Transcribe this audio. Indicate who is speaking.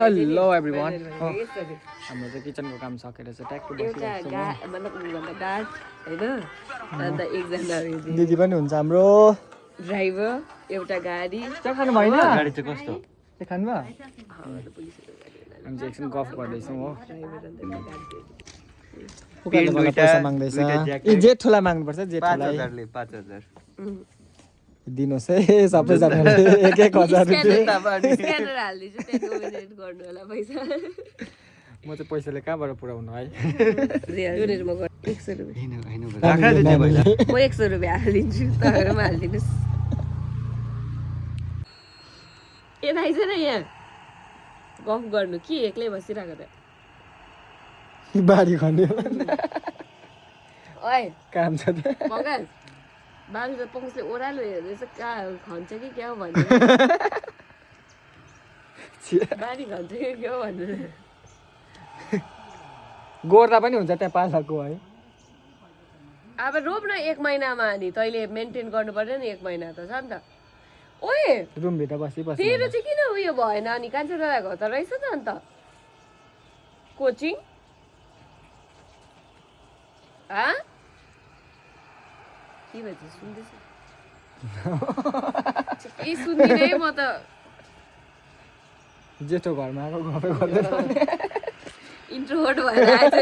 Speaker 1: hello everyone हाम्रो चाहिँ किचनको काम सकेर चाहिँ ट्याक्कै बसिरहेको दिदी पनि हुन्छ हाम्रो
Speaker 2: ड्राइभर एउटा गाडी
Speaker 1: खानु भएन गाडी चाहिँ कस्तो खानु भयो हामी चाहिँ एकछिन गफ गर्दैछौँ हो पैसा माग्दैछ ए जेठोलाई माग्नुपर्छ जेठोलाई
Speaker 3: 5,000
Speaker 1: दिनुहोस् है सबैजनाले 1,000 रुपियाँ म चाहिँ पैसाले कहाँबाट पुऱ्याउनु है
Speaker 2: 100 रुपियाँ म 100 रुपियाँ हालिदिन्छु तपाईँहरू पनि हालिदिनुहोस् ए थाहै छैन यहाँ गफ गर्नु कि एक्लै बसिरहेको त
Speaker 1: बारी खन्ने
Speaker 2: ओए
Speaker 1: काम छ
Speaker 2: मगर बाबु त पङ्सले ओह्रालो हेर्दैछ कहाँ खन्छ कि क्या हो भन्नु बारी खन्छ कि क्या हो भन्नु
Speaker 1: गोर्दा पनि हुन्छ त्यहाँ पालाको है
Speaker 2: अब रोप न 1 महिनामा नि तैँले मेन्टेन गर्नु पर्यो नि 1 महिना त छ नि त ओए
Speaker 1: रुमभित्र बसी
Speaker 2: तेरो चाहिँ किन उयो भएन अनि कान्छाडाको त रहेछ त अन्त कोचिङ के भन्छ सुन्दैछ केही सुन्दिनँ है म त
Speaker 1: जेठो घरमा आएको गफै गर्दै
Speaker 2: इन्ट्रोभर्ट भएर आएछ